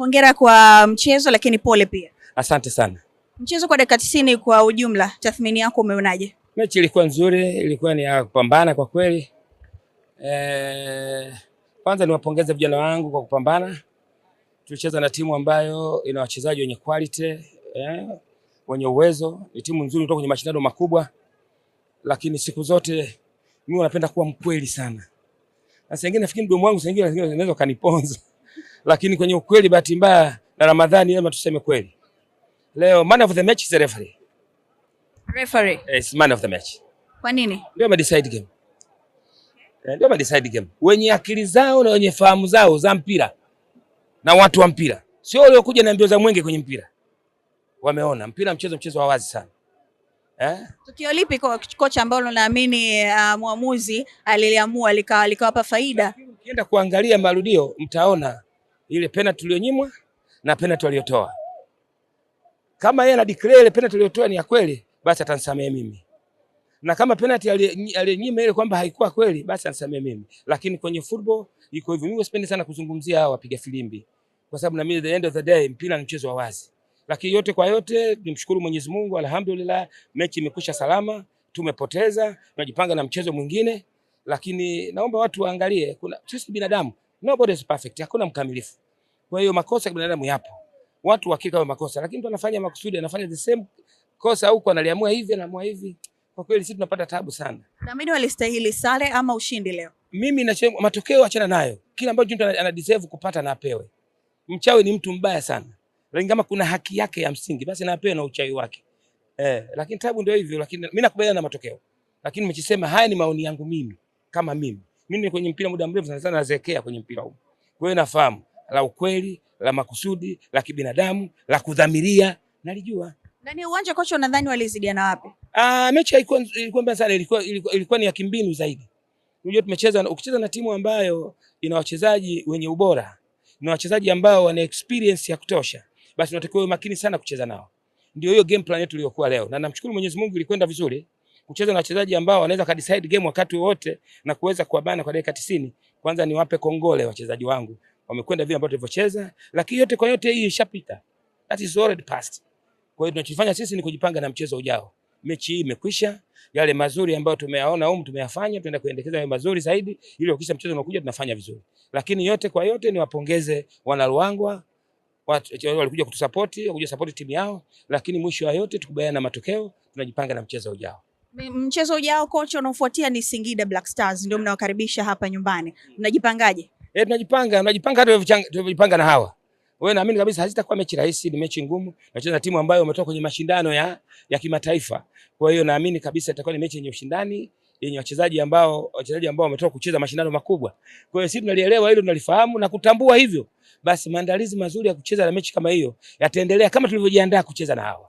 Hongera kwa mchezo, lakini pole pia. Asante sana. Mchezo kwa dakika 90 kwa ujumla, tathmini yako umeonaje? Mechi ilikuwa nzuri, ilikuwa ni ya kupambana kwa kweli. Kwanza niwapongeze vijana wangu kwa kupambana. Tulicheza na timu ambayo ina wachezaji wenye quality, wenye uwezo. Ni timu nzuri kutoka kwenye mashindano makubwa, lakini siku zote mimi napenda kuwa mkweli sana. Na saa ingine nafikiri mdomo wangu saa ingine unaweza kaniponza. Lakini kwenye ukweli, bahati mbaya na Ramadhani, lazima tuseme kweli. Leo man of the match is the referee. Referee. Yes, man of the match. Kwa nini? Ndio ame decide game. Ndio ame decide game. Wenye akili zao na wenye fahamu zao za mpira na watu wa mpira, sio waliokuja na mbio za mwenge kwenye mpira. Wameona mpira mchezo wa wazi sana. Eh? Tukio lipi kwa kocha ambalo naamini mwamuzi aliliamua likawapa faida? Ukienda kuangalia marudio mtaona ile penalty tuliyonyimwa na penalty aliyotoa. Kama yeye ana declare ile penalty aliyotoa ni ya kweli, basi atanisamehe mimi. Na kama penalty aliyonyima ile kwamba haikuwa kweli, basi anisamehe mimi. Lakini kwenye football iko hivyo. Mimi sipendi sana kuzungumzia hao wapiga filimbi, kwa sababu na mimi the end of the day mpira ni mchezo wa wazi. Lakini yote kwa yote nimshukuru Mwenyezi Mungu, alhamdulillah, mechi imekwisha salama, tumepoteza, tunajipanga na mchezo mwingine. Lakini naomba watu waangalie, kuna sisi binadamu, nobody is perfect, hakuna mkamilifu. Kwa hiyo makosa ya binadamu yapo, watu wakiri kama makosa, lakini mtu anafanya makusudi, anafanya the same kosa huko, analiamua hivi, anaamua hivi. Kwa kweli sisi tunapata tabu sana. Naamini walistahili sare ama ushindi leo. Mimi na matokeo achana nayo, kila ambacho mtu ana deserve kupata na apewe. Mchawi ni mtu mbaya sana, lakini kama kuna haki yake ya msingi basi na apewe na uchawi wake. Lakini tabu ndio hivyo, lakini mimi nakubaliana na matokeo. Lakini nimechisema haya ni maoni yangu mimi kama mimi. Mimi ni kwenye mpira muda mrefu sana sana, nazeekea kwenye mpira huu. Kwa hiyo nafahamu la ukweli, la makusudi, la kibinadamu, la kudhamiria, nalijua. Ndani ya uwanja kocha, unadhani walizidiana wapi? Ah, mechi haikuwa ilikuwa mbaya sana, ilikuwa ni ya kimbinu zaidi. Unajua tumecheza, ukicheza na timu ambayo ina wachezaji wenye ubora na wachezaji ambao wana experience ya kutosha, basi unatakiwa uwe makini sana kucheza nao. Ndio hiyo game plan yetu iliyokuwa leo, na namshukuru Mwenyezi Mungu ilikwenda vizuri kucheza na wachezaji ambao wanaweza ka decide game wakati wowote na kuweza kuwabana kwa dakika 90. Kwanza niwape kongole wachezaji wangu, wamekwenda vile ambavyo tulivyocheza, lakini yote kwa yote hii ishapita, that is already past. Kwa hiyo tunachofanya sisi ni kujipanga na mchezo ujao. Mechi hii imekwisha, yale mazuri ambayo tumeyaona humu tumeyafanya, tunaenda kuendekeza yale mazuri zaidi ili kuhakikisha mchezo unakuja tunafanya vizuri. Lakini yote kwa yote niwapongeze wana Ruangwa, watu walikuja kutusapoti, walikuja support timu yao, lakini mwisho wa yote tukubaliana na matokeo, tunajipanga na mchezo ujao. Mchezo ujao kocha, unaofuatia ni Singida Black Stars, ndio mnawakaribisha hapa nyumbani. Mnajipangaje? Eh, tunajipanga hata tulivyojipanga na hawa. Wewe naamini kabisa hazitakuwa mechi rahisi, ni mechi ngumu. Tunacheza na timu ambayo wametoka kwenye mashindano ya kimataifa. Kwa hiyo naamini kabisa itakuwa ni mechi yenye ushindani, yenye wachezaji ambao wametoka kucheza mashindano makubwa. Kwa hiyo sisi tunalielewa hilo, tunalifahamu na kutambua hivyo. Basi maandalizi mazuri ya kucheza na mechi kama hiyo yataendelea kama tulivyojiandaa kucheza na hawa.